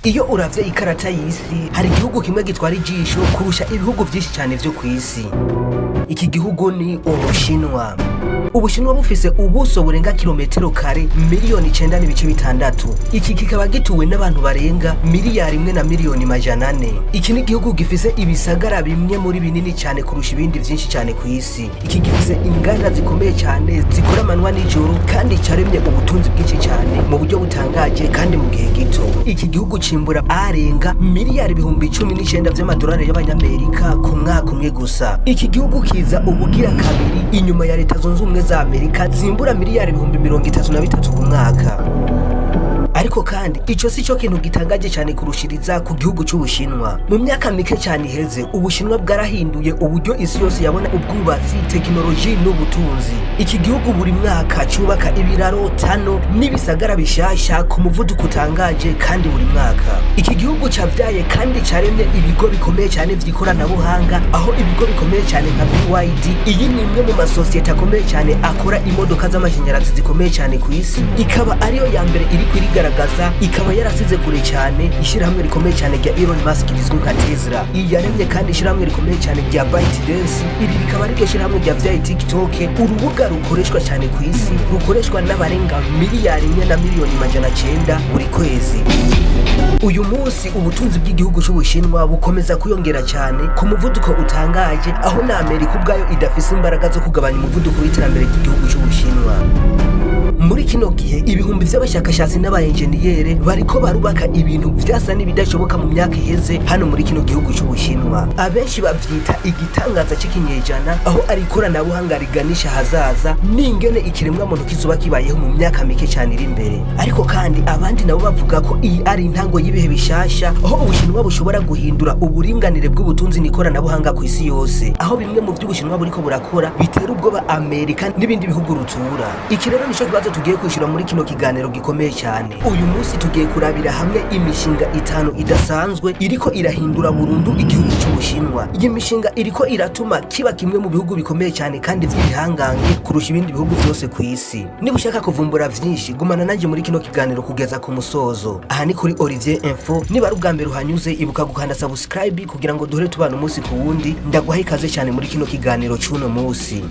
Iyo uravye ikarata y'isi, hari igihugu kimwe gitwara ijisho kurusha ibihugu vyinshi cane vyo kw'isi. Iki gihugu ni Ubushinwa. Ubushinwa bufise ubuso burenga kilometero kare 9.6 miliyoni. Iki kikaba gituwe n'abantu barenga 1,4 miliyari. Iki ni igihugu gifise ibisagara bimwe muri binini cyane kurusha ibindi vyinshi cyane ku isi. Iki gifise inganda zikomeye cyane zikora amanywa n'ijoro, kandi caremye ubutunzi bwinshi cyane mu buryo butangaje kandi mu gihe gito. Iki gihugu cimbura arenga miliyari 19,000 vy'amadolari y'abanyamerika ku mwaka umwe gusa. Iki gihugu kiza ubugira kabiri inyuma ya Leta Zunze Ubumwe za Amerika, zimbura miliyari 33 000 000 ku mwaka. Ariko kandi ico si cyo kintu gitangaje cyane kurushiriza ku gihugu c'Ubushinwa. Mu myaka mike cyane iheze, Ubushinwa bwarahinduye uburyo isi yose yabona ubwubatsi, tekinoloji n'ubutunzi. Iki gihugu buri mwaka cubaka ibiraro, tano n'ibisagara bishasha ku muvuduko utangaje, kandi buri mwaka iki gihugu cavyaye kandi caremye ibigo bikomeye cyane vy'ikoranabuhanga, aho ibigo bikomeye cyane nka BYD, iyi ni imwe mu masosiyete akomeye cyane akora imodoka z'amashanyarazi zikomeye cyane ku isi, ikaba ariyo ya mbere iri kwirigaragaza, ikaba yarasize kure cyane ishyirahamwe rikomeye cyane rya Elon Musk rizwi nka Tesla. Iyi yaremye kandi ishyirahamwe rikomeye cyane rya ByteDance, iri rikaba ariryo shyirahamwe ryavyaye TikTok, urubuga rukoreshwa cyane ku isi, rukoreshwa n'abarenga 1,9 miliyari buri kwezi. Uyu munsi ubutunzi bw'igihugu cy'Ubushinwa bukomeza kwiyongera cyane ku muvuduko utangaje, aho na Amerika ubwayo idafise imbaraga zo kugabanya umuvuduko w'iterambere ry'igihugu cy'Ubushinwa. Muri kino gihe, ibihumbi vy'abashakashatsi n'abaenjeniyere bariko barubaka ibintu vyasa n'ibidashoboka mu myaka iheze hano muri kino gihugu c'Ubushinwa. Abenshi bavyita igitangaza c'ikinyejana, aho ari ikoranabuhanga riganisha hazaza n'ingene ikiremwa muntu kizoba kibayeho mu myaka mike cyane iri imbere. Ariko kandi abandi nabo bavuga ko iyi ari intango y'ibihe bishasha, aho Ubushinwa bushobora guhindura uburinganire bw'ubutunzi n'ikoranabuhanga ku isi yose, aho bimwe mu vy'Ubushinwa buriko burakora bitera ubwoba Amerika n'ibindi bihugu rutura. Iki rero nico kibazo tugiye kwishura muri kino kiganiro gikomeye cyane. Uyu munsi tugiye kurabira hamwe imishinga itanu idasanzwe iriko irahindura burundu igihugu c'Ubushinwa. Iyi mishinga iriko iratuma kiba kimwe mu bihugu bikomeye cyane kandi vy'ibihangange kurusha ibindi bihugu vyose ku isi. Niba ushaka kuvumbura vyinshi, gumana nanje muri kino kiganiro kugeza ku musozo. Aha ni kuri Olivier Info. Niba ari ubwa mbere uhanyuze, ibuka gukanda subscribe kugira ngo duhore tubana umunsi ku wundi. Ndaguha ikaze cyane muri kino kiganiro c'uno munsi.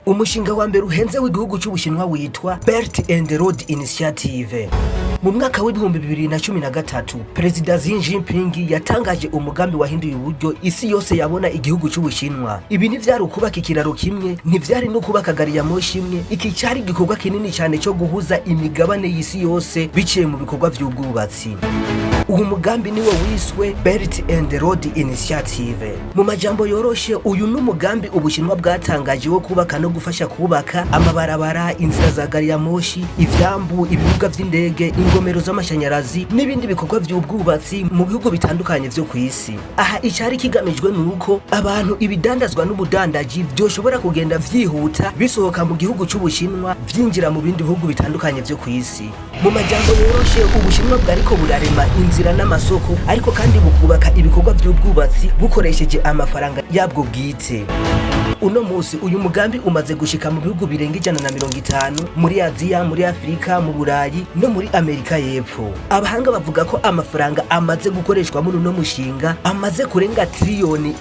Umushinga wa mbere uhenze w'igihugu c'Ubushinwa witwa Belt and Road Initiative. Mu mwaka wa 2013, Perezida Xi Jinping yatangaje umugambi wahinduye uburyo isi yose yabona igihugu c'Ubushinwa. Ibi ntivyari ukubaka ikiraro kimwe, ntivyari no kubaka gari ya moshi imwe. Iki cyari igikorwa kinini cyane cyo guhuza imigabane y'isi yose biciye mu bikorwa vy'ubwubatsi. Uwo mugambi niwo wiswe Belt and Road Initiative. Mu majambo yoroshe, uyu ni umugambi Ubushinwa bwatangaje wo kubaka no gufasha kubaka amabarabara, inzira za gari ya moshi, ivyambu, ibibuga vy'indege, ingomero z'amashanyarazi n'ibindi bikorwa vy'ubwubatsi mu bihugu bitandukanye vyo ku isi. Aha icari kigamijwe ni uko abantu, ibidandazwa n'ubudandaji vyoshobora kugenda vyihuta, bisohoka mu gihugu c'Ubushinwa vyinjira mu bindi bihugu bitandukanye vyo ku isi. Mu majambo yoroshe, Ubushinwa bwariko burarema inzira n'amasoko, ariko kandi bukubaka ibikorwa vy'ubwubatsi bukoresheje amafaranga yabwo bwite. Uno musi uyu mugambi umaze gushika mu bihugu birenga 150 muri Aziya, muri Afurika, mu Burayi no muri Amerika y'Epfo. Abahanga bavuga ko amafaranga amaze gukoreshwa muri uno mushinga amaze kurenga 1 tiriyoni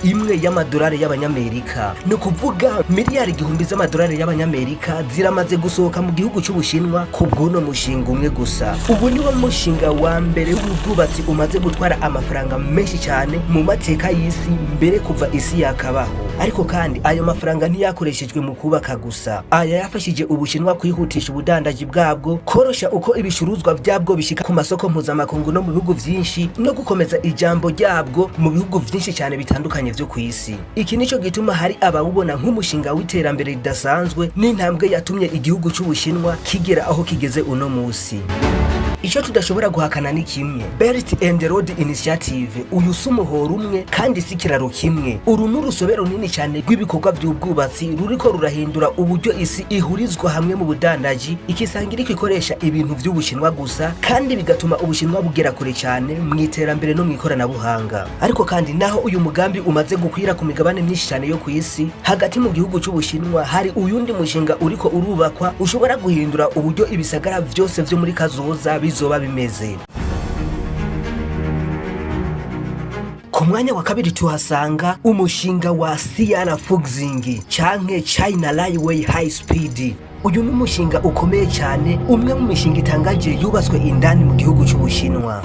y'amadolari y'abanyamerika. Ni ukuvuga 1000 miliyari z'amadolari y'abanyamerika ziramaze gusohoka mu gihugu c'Ubushinwa ku bw'uno mushinga umwe gusa. Ubu niwo mushinga wa mbere w'ubwubatsi umaze gutwara amafaranga menshi cyane mu mateka y'isi mbere kuva isi yakabaho. Ariko kandi ayo mafaranga ntiyakoreshejwe mu kubaka gusa. Aya yafashije Ubushinwa kwihutisha ubudandaji bwabwo, korosha uko ibicuruzwa byabwo bishika ku masoko mpuzamakungu no mu bihugu vyinshi, no gukomeza ijambo ryabwo mu bihugu vyinshi cyane bitandukanye vyo ku isi. Iki nico gituma hari abawubona nk'umushinga w'iterambere ridasanzwe n'intambwe yatumye igihugu c'Ubushinwa kigera aho kigeze uno musi. Icyo tudashobora guhakana ni kimwe: Belt and Road Initiative, uyu si umuhoro umwe kandi si ikiraro kimwe. Uru ni urusobe runini cyane rw'ibikorwa by'ubwubatsi ruriko rurahindura uburyo isi ihurizwa hamwe mu budandaji, ikisanga iriko ikoresha ibintu by'Ubushinwa gusa, kandi bigatuma Ubushinwa bugera kure cyane mu iterambere no mu ikoranabuhanga. Ariko kandi, naho uyu mugambi umaze gukwira ku migabane myinshi cyane yo ku isi, hagati mu gihugu cy'Ubushinwa hari uyundi mushinga uriko urubakwa ushobora guhindura uburyo ibisagara vyose vyo muri kazoza bizoba bimeze. Ku mwanya wa kabiri tuhasanga umushinga wa CR Fuxing canke China Railway High Speed. Uyu ni umushinga ukomeye cyane, umwe mu mishinga itangaje yubatswe indani mu gihugu cy'Ubushinwa.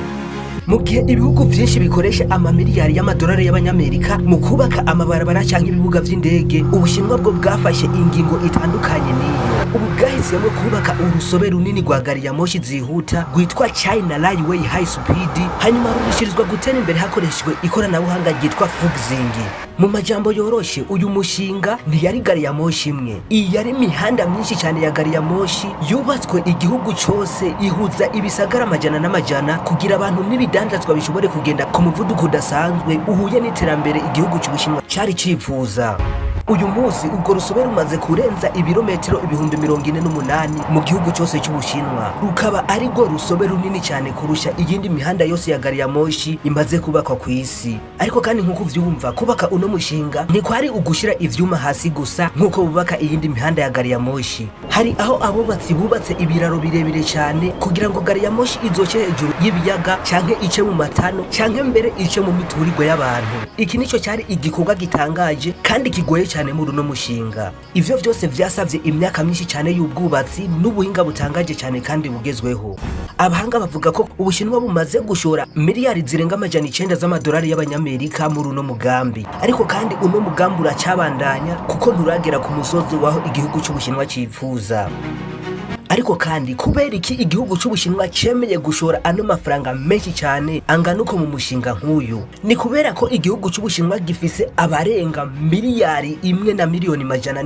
Mu gihe ibihugu vyinshi bikoresha amamiliyari y'amadolari y'abanyamerika mu kubaka amabarabara canke ibibuga vy'indege, Ubushinwa bwo bwafashe ingingo itandukanye n'iyo. Ubu bwahisemo kubaka urusobe runini rwa gari ya moshi zihuta rwitwa China Railway High Speed, hanyuma rurushirizwa gutera imbere hakoreshejwe ikoranabuhanga ryitwa Fuxing. Mu majambo yoroshe, uyu mushinga ntiyari gari ya moshi imwe, iyi yari imihanda myinshi cyane ya gari ya moshi yubatswe igihugu cose, ihuza ibisagara amajana n'amajana kugira abantu n'ibidandazwa bishobore kugenda ku muvuduko udasanzwe uhuye n'iterambere igihugu cy'Ubushinwa cari cifuza. Uyu munsi urwo rusobe rumaze kurenza ibirometero 48,000 mu gihugu cyose cy'Ubushinwa, rukaba ari rwo rusobe runini cyane kurusha iyindi mihanda yose ya gari ya moshi imaze kubakwa ku isi. Ariko kandi, nk'uko uvyumva, kubaka uno mushinga ntikwari ugushira ivyuma hasi gusa nk'uko bubaka iyindi mihanda ya gari ya moshi. Hari aho abubatsi bubatse ibiraro birebire cyane kugira ngo gari ya moshi izoce hejuru y'ibiyaga, canke ice mu matano, canke mbere ice mu miturirwa y'abantu. Iki nico cyari igikorwa gitangaje kandi kigoye cyane muri uno mushinga. Ivyo vyose vyasavye imyaka myinshi cyane y'ubwubatsi n'ubuhinga butangaje cyane kandi bugezweho. Abahanga bavuga ko Ubushinwa bumaze gushora miliyari zirenga 900 z'amadolari y'abanyamerika muri uno mugambi. Ariko kandi uno mugambi uracyabandanya, kuko nturagera ku musozi waho igihugu cy'Ubushinwa cyifuza. Ariko kandi, kubera iki igihugu cy'Ubushinwa cemeye gushora ano mafaranga menshi cyane angana uko mu mushinga nk'uyu? Ni kubera ko igihugu cy'Ubushinwa gifise abarenga 1,4 miliyoni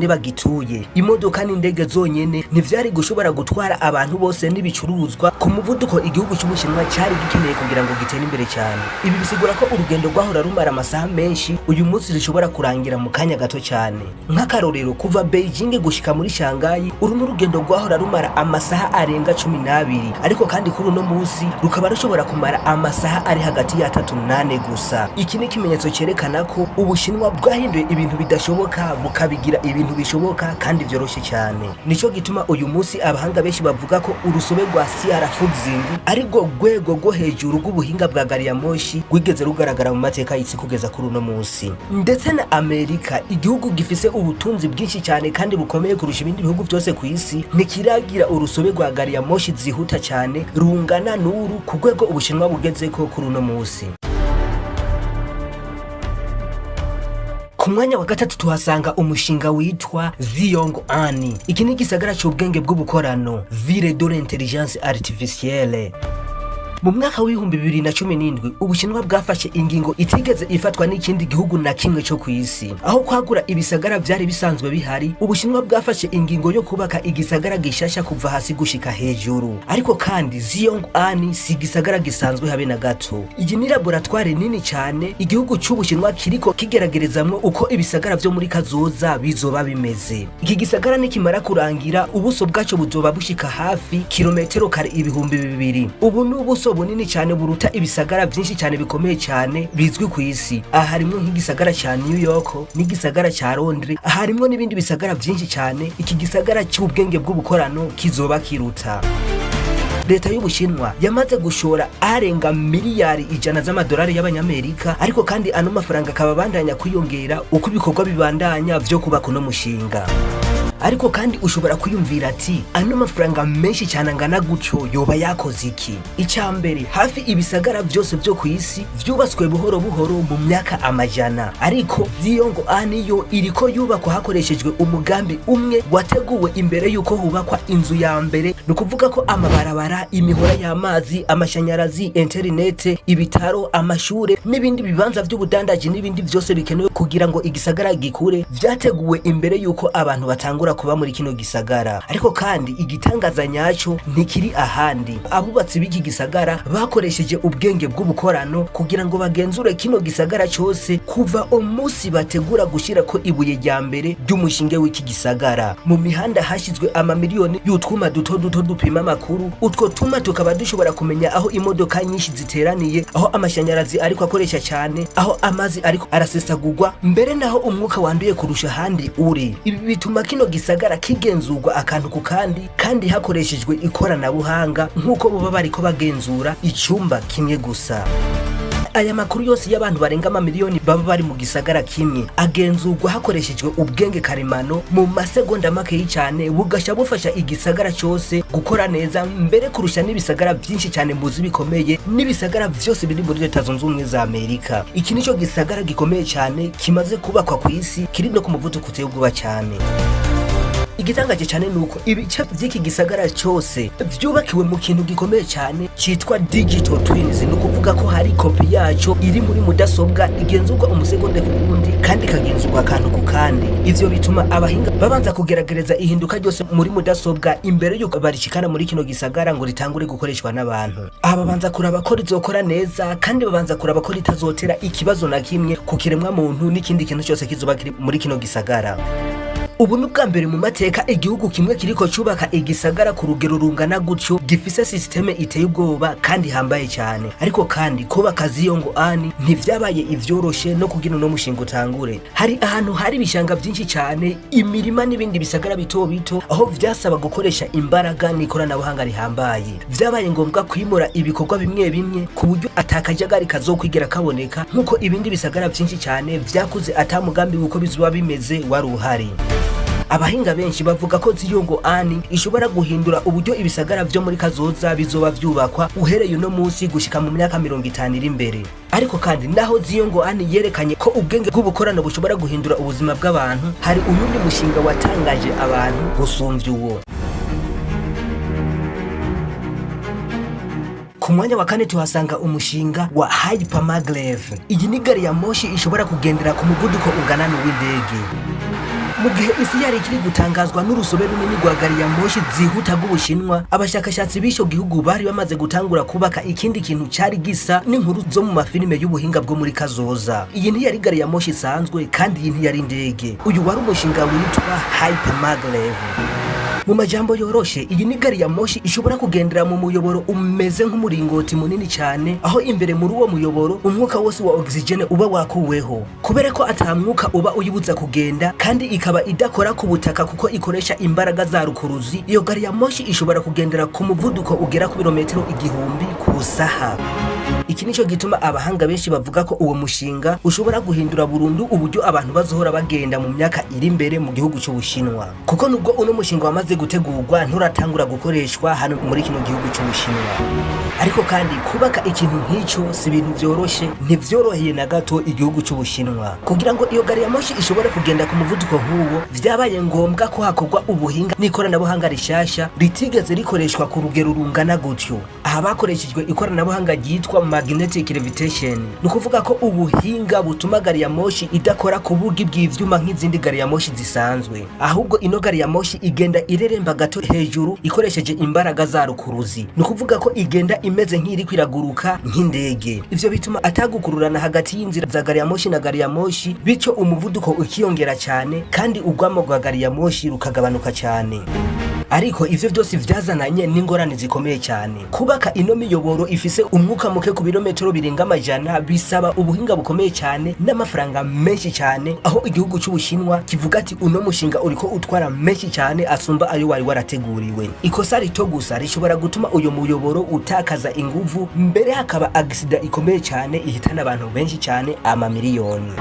bagituye. Imodoka n'indege zonyene ntivyari gushobora gutwara abantu bose n'ibicuruzwa ku muvuduko igihugu cy'Ubushinwa cyari gikeneye kugira ngo gitere imbere cyane. Ibi bisigura ko urugendo rwahora rumara amasaha menshi uyu munsi rushobora kurangira mu kanya gato cyane. Nk'akarorero, kuva Beijing gushika muri Shanghai, uru ni urugendo rwahora rumara amasaha arenga 12, ariko kandi kuri uno munsi rukaba rushobora kumara amasaha ari hagati y'atatu n'ane gusa. Iki ni ikimenyetso cyerekana ko Ubushinwa bwahinduye ibintu bidashoboka bukabigira ibintu bishoboka kandi vyoroshe cyane. Nico gituma uyu munsi abahanga benshi bavuga ko urusobe rwa CR Fuxing ari rwo rwego rwo hejuru rw'ubuhinga bwa gari ya moshi rwigeze rugaragara mu mateka y'isi kugeza kuri uno munsi. Ndetse na Amerika, igihugu gifise ubutunzi bwinshi cyane kandi bukomeye kurusha ibindi bihugu byose ku isi, ntikiragira urusobe rwa gari ya moshi zihuta cyane rungana n'uru ku rwego Ubushinwa bugezeko kuri uno munsi. Ku mwanya wa gatatu tuhasanga umushinga witwa Ziyong An. Iki ni igisagara cy'ubwenge bw'ubukorano, ville de l'intelligence artificielle. Mu mwaka w'2017, Ubushinwa bwafashe ingingo itigeze ifatwa n'ikindi gihugu na kimwe cyo ku isi. Aho kwagura ibisagara byari bisanzwe bihari, Ubushinwa bwafashe ingingo yo kubaka igisagara gishasha kuva hasi gushika hejuru. Ariko kandi Ziyong An si igisagara gisanzwe habe na gato. Iyi ni laboratoire nini cyane igihugu cy'Ubushinwa kiriko kigeragerezamwo uko ibisagara vyo muri kazoza bizoba bimeze. Iki gisagara nikimara kurangira, ubuso bwaco buzoba bushika hafi kilometero kare 2000. Ubu ni ubuso bunini cyane buruta ibisagara byinshi cyane bikomeye cyane bizwi ku isi. Aha harimwo nk'igisagara cya New York n'igisagara cya Londres, aha harimwo n'ibindi bisagara byinshi cyane iki gisagara cy'ubwenge bw'ubukorano kizoba kiruta. Leta y'Ubushinwa yamaze gushora arenga miliyari 100 z'amadolari y'abanyamerika, ariko kandi ano mafaranga akaba abandanya kwiyongera uko ibikorwa bibandanya vyo kubaka uno mushinga. Ariko kandi ushobora kwiyumvira ati: "Ano mafaranga menshi cyane angana gutyo yoba yakoze iki?" Icya mbere, hafi ibisagara byose byo ku isi vyubatswe buhoro buhoro mu myaka amajana, ariko Ziyong An yo iriko yubakwa hakoreshejwe umugambi umwe wateguwe imbere y'uko hubakwa inzu ya mbere. Ni ukuvuga ko amabarabara, imihora y'amazi, amashanyarazi, interinete, ibitaro, amashure n'ibindi bibanza by'ubudandaji n'ibindi byose bikenewe kugira ngo igisagara gikure vyateguwe imbere y'uko abantu batangura. bashobora kuba muri kino gisagara. Ariko kandi igitangaza nyaco ntikiri ahandi. Abubatsi b'iki gisagara bakoresheje ubwenge bw'ubukorano kugira ngo bagenzure kino gisagara cose kuva umunsi bategura gushirako ibuye rya mbere ry'umushinge w'iki gisagara. Mu mihanda hashyizwe amamiliyoni y'utwuma duto duto dupima amakuru. Utwo tuma tukaba dushobora kumenya aho imodoka nyinshi ziteraniye, aho amashanyarazi ariko akoresha cyane, aho amazi ariko arasesagurwa, mbere naho umwuka wanduye kurusha ahandi uri. Ibi bituma kino gisagara kigenzurwa akantu ku kandi, kandi hakoreshejwe ikoranabuhanga nk'uko boba bariko bagenzura icyumba kimwe gusa. Aya makuru yose y'abantu barenga amamiliyoni baba bari mu gisagara kimwe agenzurwa hakoreshejwe ubwenge karemano mu masegonda makeyi cyane, bugasha bufasha igisagara cyose gukora neza mbere kurusha n'ibisagara byinshi cyane muzi bikomeye, n'ibisagara byose biri muri Leta Zunze Ubumwe za Amerika. Iki nicyo gisagara gikomeye cyane kimaze kubakwa ku isi, kiri no ku muvuduko uteye ubwoba cyane. Igitangaje cyane ni uko ibice by'iki gisagara cyose vyubakiwe mu kintu gikomeye cyane cyitwa digital twins. Ni ukuvuga ko hari kopi yaco iri muri mudasobwa igenzurwa umusegonde ku wundi, kandi ikagenzurwa akantu ku kandi. Ivyo bituma abahinga babanza kugerageza ihinduka ryose muri mudasobwa imbere yuko barishikana muri kino gisagara ngo ritangure gukoreshwa n'abantu. Aha babanza kuraba ko rizokora neza, kandi babanza kuraba ko ritazotera ikibazo na kimwe ku kiremwa muntu n'ikindi kintu cyose kizoba kiri muri kino gisagara. Ubu ni ubwa mbere mu mateka igihugu kimwe kiriko cubaka igisagara ku rugero rungana gutyo, gifise système iteye ubwoba kandi ihambaye cyane. Ariko kandi kubaka Ziyongoan ntivyabaye ivyoroshe. No kugira uno mushinga utangure, hari ahantu hari ibishanga byinshi cyane, imirima n'ibindi bisagara bito bito, aho vyasaba gukoresha imbaraga n'ikoranabuhanga rihambaye. Vyabaye ngombwa kwimura ibikorwa bimwe bimwe ku buryo atakajagari kazokwigira kaboneka, nk'uko ibindi bisagara byinshi cyane vyakuze ata mugambi w'uko bizoba bimeze wari uhari. Abahinga benshi bavuga ko Ziyongoan ishobora guhindura uburyo ibisagara vyo muri kazoza bizoba vyubakwa uhereye uno munsi gushika mu myaka 50 iri imbere. Ariko kandi naho Ziyongoan yerekanye ko ubwenge bw'ubukorano bushobora guhindura ubuzima bw'abantu, hari uyundi mushinga watangaje abantu gusumvya uwo. Ku mwanya wa kane tuhasanga umushinga wa Hypermaglev. Iyi ni gari ya moshi ishobora kugendera ku muvuduko ungana n'uw'indege. Mu gihe isi yari ikiri gutangazwa n'urusobe runini rwa gari ya moshi zihuta rw'Ubushinwa, abashakashatsi b'ico gihugu bari bamaze gutangura kubaka ikindi kintu cari gisa n'inkuru zo mu mafilime y'ubuhinga bwo muri kazoza. Iyi ntiyari gari ya moshi isanzwe, kandi iyi ntiyari indege. Uyu wari umushinga witwa Hypermaglev. Mu majambo yoroshe, iyi ni gari ya moshi ishobora kugendera mu muyoboro umeze nk'umuringoti munini cyane, aho imbere muri uwo muyoboro umwuka wose wa oxygène uba wakuweho. Kubera ko ata mwuka uba uyibuza kugenda, kandi ikaba idakora ku butaka kuko ikoresha imbaraga za rukuruzi, iyo gari ya moshi ishobora kugendera ku muvuduko ugera ku birometero 1000 ku saha. Iki nico gituma abahanga benshi bavuga ko uwo mushinga ushobora guhindura burundu uburyo abantu bazohora bagenda mu myaka iri imbere mu gihugu c'Ubushinwa, kuko nubwo uno mushinga wamaze gutegurwa, nturatangura gukoreshwa hano muri kino gihugu c'Ubushinwa. Ariko kandi kubaka ikintu nk'ico si ibintu vyoroshe. Ntivyoroheye na gato igihugu c'Ubushinwa. Kugira ngo iyo gari ya moshi ishobore kugenda ku muvuduko nk'uwo, vyabaye ngombwa ko hakorwa ubuhinga n'ikoranabuhanga rishasha ritigeze rikoreshwa ku rugero rungana gutyo. Aha bakoreshejwe ikoranabuhanga ryitwa magnetic levitation. Ni ukuvuga ko ubuhinga butuma gari ya moshi idakora ku bugi bw'ivyuma nk'izindi gari ya moshi zisanzwe, ahubwo ino gari ya moshi igenda ireremba gato hejuru ikoresheje imbaraga za rukuruzi. Ni ukuvuga ko igenda imeze nk'iriko iraguruka nk'indege. Ivyo bituma atagukururana hagati y'inzira za gari ya moshi na gari ya moshi, bityo umuvuduko ukiyongera cyane kandi urwamo rwa gari ya moshi rukagabanuka cyane. Ariko ivyo vyose vyazananye n'ingorane zikomeye cyane. Kubaka ino miyoboro ifise umwuka muke ku birometero birenga 100 bisaba ubuhinga bukomeye cyane n'amafaranga menshi cyane, aho igihugu c'Ubushinwa kivuga ati uno mushinga uriko utwara menshi cyane asumba ayo wari warateguriwe. Ikosa rito gusa rishobora gutuma uyo muyoboro utakaza inguvu, mbere hakaba accident ikomeye cyane ihitana abantu benshi cyane, amamiliyoni.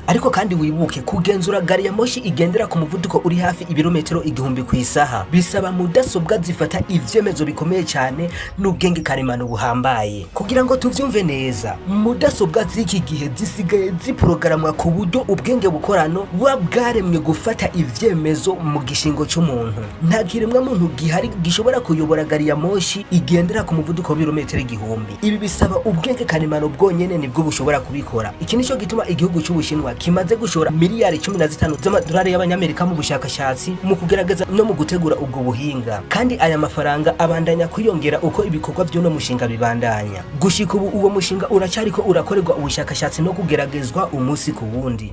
Ariko kandi wibuke, kugenzura gari ya moshi igendera ku muvuduko uri hafi ibirometero 1000 ku isaha bisaba mudasobwa zifata ivyemezo bikomeye cyane n'ubwenge karemano buhambaye. Kugira ngo tuvyumve neza, mudasobwa z'iki gihe zisigaye ziprogaramwa ku buryo ubwenge bukorano buba bwaremwe gufata ivyemezo mu gishingo c'umuntu. Nta kiremwa muntu gihari gishobora kuyobora gari ya moshi igendera ku muvuduko w'ibirometero 1000. Ibi bisaba ubwenge karemano bwonyene, nibwo bushobora kubikora. Iki nico gituma igihugu c'Ubushinwa kimaze gushora miliyari 15 z'amadolari y'Abanyamerika mu bushakashatsi, mu kugerageza no mu gutegura ubwo buhinga, kandi aya mafaranga abandanya kwiyongera uko ibikorwa vy'uno mushinga bibandanya. Gushika ubu, uwo mushinga uracariko urakorerwa ubushakashatsi no kugeragezwa umunsi ku wundi.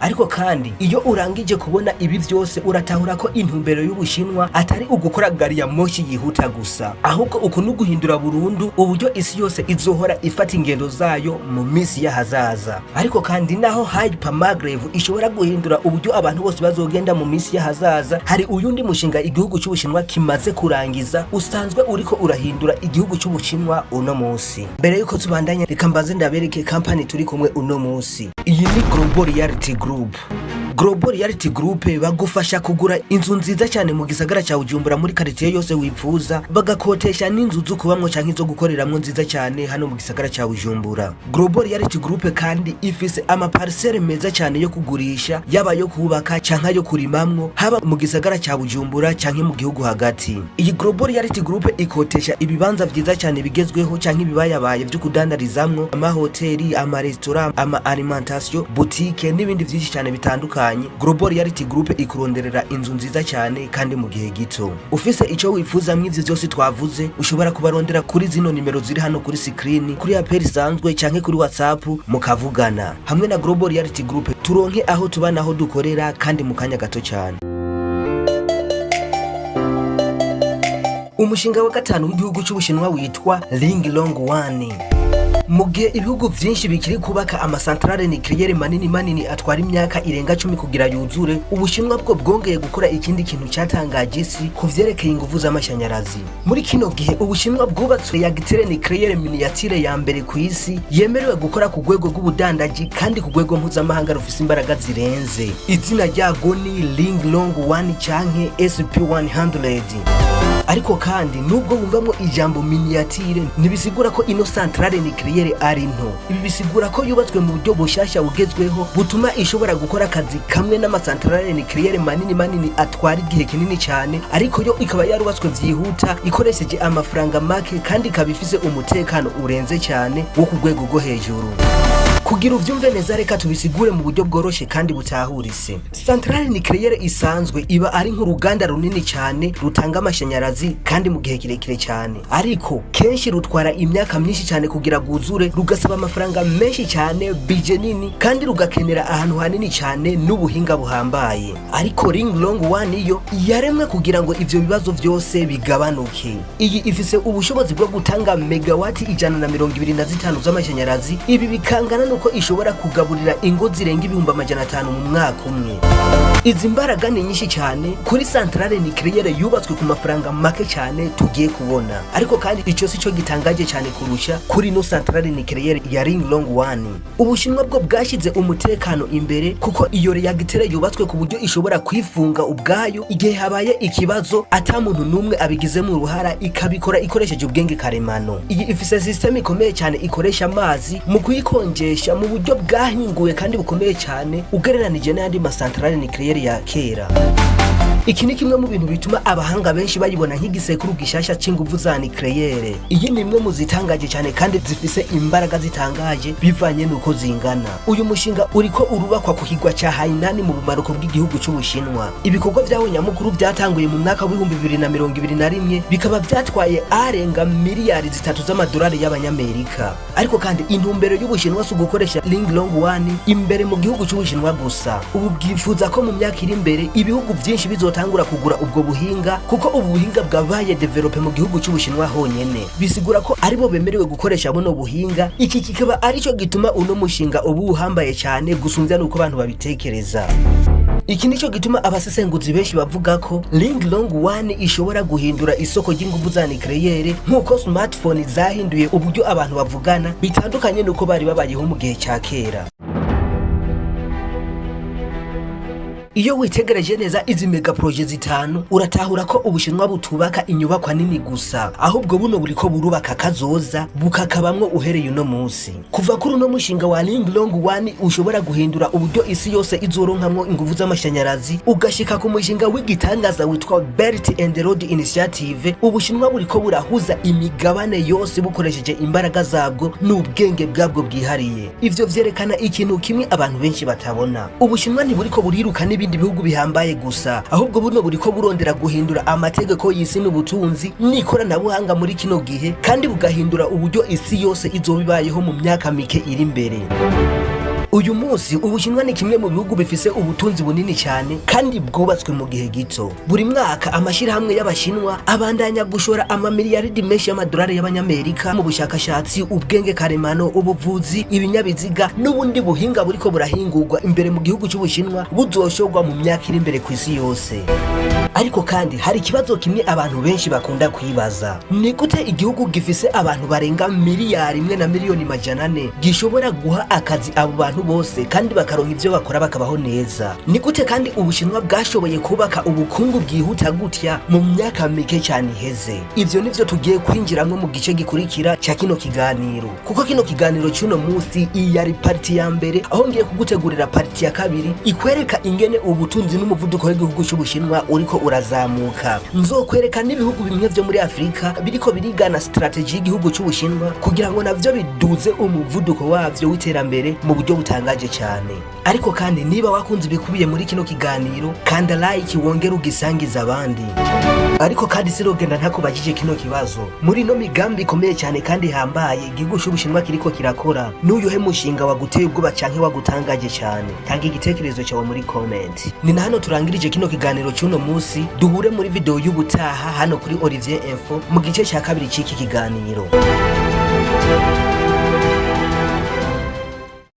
Ariko kandi iyo urangije kubona ibi vyose, uratahura ko intumbero y'Ubushinwa atari ugukora gari ya moshi yihuta gusa, ahubwo uku ni uguhindura burundu uburyo isi yose izohora ifata ingendo zayo mu minsi y'ahazaza. Ariko kandi naho Hyper Maglev ishobora guhindura uburyo abantu bose bazogenda mu minsi y'ahazaza, hari uyundi mushinga igihugu c'Ubushinwa kimaze kurangiza usanzwe uriko urahindura igihugu c'Ubushinwa uno munsi. Mbere yuko tubandanya, reka mbanze ndabereke kampani turi kumwe uno munsi. Iyi ni Global Reality Group. Global Reality Group bagufasha kugura inzu nziza cyane mu gisagara cya Bujumbura, muri quartier yose wifuza, bagakotesha n'inzu zo kubamwo canke zo gukoreramwo nziza cyane hano mu gisagara cya Bujumbura. Global Reality Group kandi ifise ama parcelle meza cyane yo kugurisha, yaba yo kubaka canke ayo kurimamwo, haba mu gisagara cya Bujumbura canke mu gihugu hagati. Iyi Global Reality Group ikotesha ibibanza vyiza cyane bigezweho canke ibibayabaye vyo kudandarizamwo, amahoteli, amaresitora, ama alimentation, boutique n'ibindi vyinshi cyane bitandukanye. Global Reality Group ikuronderera inzu nziza cyane kandi mu gihe gito. Ufise ico wifuza mw'ivyo vyose twavuze, ushobora kubarondera kuri zino nimero ziri hano kuri screen, kuri appel isanzwe canke kuri WhatsApp mukavugana. Hamwe na Global Reality Group, turonke aho tuba naho dukorera kandi mu kanya gato cyane. Umushinga wa gatanu w'igihugu c'Ubushinwa witwa Ling Long One. Mu gihe ibihugu vyinshi bikiri kubaka ama centrale nucléaire manini manini atwara imyaka irenga 10 kugira yuzure, Ubushinwa bwo bwongeye gukora ikindi kintu cyatangaje isi ku vyerekeye inguvu z'amashanyarazi. Muri kino gihe, Ubushinwa bwubatse réacteur nucléaire miniature ya mbere ku isi yemerewe gukora ku rwego rw'ubudandaji kandi ku rwego mpuzamahanga, rufise imbaraga zirenze. Izina ryago ni Ling Long 1 canke SP100. Ariko kandi nubwo wumvamwo ijambo miniature, ntibisigura ko ino centrale nucléaire ari nto. Ibi bisigura ko yubatswe mu buryo bushasha bugezweho butuma ishobora gukora akazi kamwe n'ama centrale nucléaire manini manini atwara igihe kinini cyane, ariko yo ikaba yarubatswe vyihuta, ikoresheje amafaranga make, kandi ikaba ifise umutekano urenze cyane wo ku rwego rwo hejuru. Kugira uvyumve neza, reka tubisigure mu buryo bworoshe kandi butahurise. Centrale nucléaire isanzwe iba ari nk'uruganda runini cyane rutanga amashanyarazi kandi mu gihe kirekire cyane, ariko kenshi rutwara imyaka myinshi cyane kugira rwuzure, rugasaba amafaranga menshi cyane, budget nini, kandi rugakenera ahantu hanini cyane n'ubuhinga buhambaye. Ariko Ling Long One yo yaremwe kugira ngo ivyo bibazo vyose bigabanuke. Iyi ifise ubushobozi bwo gutanga megawati 125 z'amashanyarazi. Ibi bikangana nuko ishobora kugaburira ingo zirenga 500,000 mu mwaka umwe. Izi mbaraga ni nyinshi cyane kuri centrale nucléaire yubatswe ku mafaranga make cyane tugiye kubona. Ariko kandi icyo si cyo gitangaje cyane kurusha kuri ino centrale nucléaire ya Ling Long One. Ubushinwa bwo bwashyize umutekano imbere, kuko iyo réacteur yubatswe ku buryo ishobora kwifunga ubwayo igihe habaye ikibazo ata muntu n'umwe abigizemo uruhara, ikabikora ikoresheje ubwenge karemano. Iyi ifise système ikomeye cyane ikoresha amazi mu kuyikonjesha mu buryo bwahinguwe kandi bukomeye cyane ugereranije n'ayandi ma centrale nucléaire ya kera. Iki ni kimwe mu bintu bituma abahanga benshi bayibona nk'igisekuru gishasha c'inguvu za nucléaire. Iyi ni imwe mu zitangaje cyane kandi zifise imbaraga zitangaje bivanye n'uko zingana. Uyu mushinga uriko urubakwa ku kigwa ca Hainan mu bumanuko bw'igihugu c'Ubushinwa. Ibikorwa vyawo nyamukuru vyatanguye mu mwaka w'2021, bikaba vyatwaye arenga miliyari 3 z'amadolari y'Abanyamerika. Ariko kandi intumbero y'Ubushinwa si ugukoresha Ling Long One imbere mu gihugu c'Ubushinwa gusa. Ubu bwifuza ko mu myaka iri imbere ibihugu vyinshi bizotangura kugura ubwo buhinga, kuko ubu buhinga bwabaye développé mu gihugu c'Ubushinwa honyene, bisigura ko aribo bemerewe gukoresha buno buhinga. Iki kikaba arico gituma uno mushinga ubu uhambaye cyane gusumvya nuko abantu babitekereza. Iki nico gituma abasesenguzi benshi bavuga ko Ling Long One ishobora guhindura isoko ry'inguvu za nucléaire nk'uko smartphone zahinduye uburyo abantu bavugana, bitandukanye nuko bari babayeho mu gihe cya kera. Iyi ni centrale nucléaire ya gatanu ikomeye cyane ku isi. Iyo witegereje neza izi mega projet zitanu, uratahura ko Ubushinwa butubaka inyubakwa nini gusa, ahubwo buno buriko burubaka kazoza, bukakabamwo uhereye uno munsi. Kuva kuri uno mushinga wa Linglong One ushobora guhindura uburyo isi yose izoronkamwo inguvu z'amashanyarazi, ugashika ku mushinga w'igitangaza witwa Belt and Road Initiative, Ubushinwa buriko burahuza imigabane yose bukoresheje imbaraga zabwo n'ubwenge bwabwo bwihariye. Ivyo vyerekana ikintu kimwe abantu benshi batabona: Ubushinwa ntiburiko buriruka n'ibindi bihugu bihambaye gusa, ahubwo buno buriko burondera guhindura amategeko y'isi n'ubutunzi n'ikoranabuhanga muri kino gihe, kandi bugahindura uburyo isi yose izoba ibayeho mu myaka mike iri imbere. Uyu munsi Ubushinwa ni kimwe mu bihugu bifise ubutunzi bunini cyane kandi bwubatswe mu gihe gito. Buri mwaka amashyirahamwe y'Abashinwa abandanya gushora amamiliyaridi menshi y'amadolari y'Abanyamerika mu bushakashatsi, ubwenge karemano, ubuvuzi, ibinyabiziga n'ubundi buhinga buriko burahingurwa imbere mu gihugu cy'Ubushinwa, buzoshorwa mu myaka iri imbere ku isi yose. Ariko kandi hari ikibazo kimwe abantu benshi bakunda kwibaza: ni gute igihugu gifise abantu barenga 1,4 miliyoni gishobora guha akazi abo bantu bose kandi bakaronka ivyo bakora, bakabaho neza? Ni gute kandi Ubushinwa bwashoboye kubaka ubukungu bwihuta gutya mu myaka mike cyane iheze? Ivyo nivyo tugiye kwinjiramwo mu gice gikurikira cya kino kiganiro, kuko kino kiganiro cy'uno munsi iyi yari partie ya mbere, aho ngiye kugutegurira partie ya kabiri ikwereka ingene ubutunzi n'umuvuduko w'igihugu cy'Ubushinwa uriko urazamuka. Nzokwereka n'ibihugu bimwe vyo muri Afurika biriko birigana stratégie y'igihugu cy'Ubushinwa kugira ngo navyo biduze umuvuduko wavyo w'iterambere mu buryo butangaje cyane. Ariko kandi niba wakunze ibikubiye muri kino kiganiro, kanda like, wongere ugisangiza abandi. Ariko kandi sirogenda ntakubajije kino kibazo: muri ino migambi ikomeye cyane kandi ihambaye igihugu cy'Ubushinwa kiriko kirakora, n'uyuhe mushinga waguteye ubwoba canke wagutangaje cyane? Tanga igitekerezo cyawe muri comment. Ni na hano turangirije kino kiganiro cy'uno munsi. Duhure muri video y'ubutaha hano kuri Olivier Info mu gice cya kabiri c'iki kiganiro.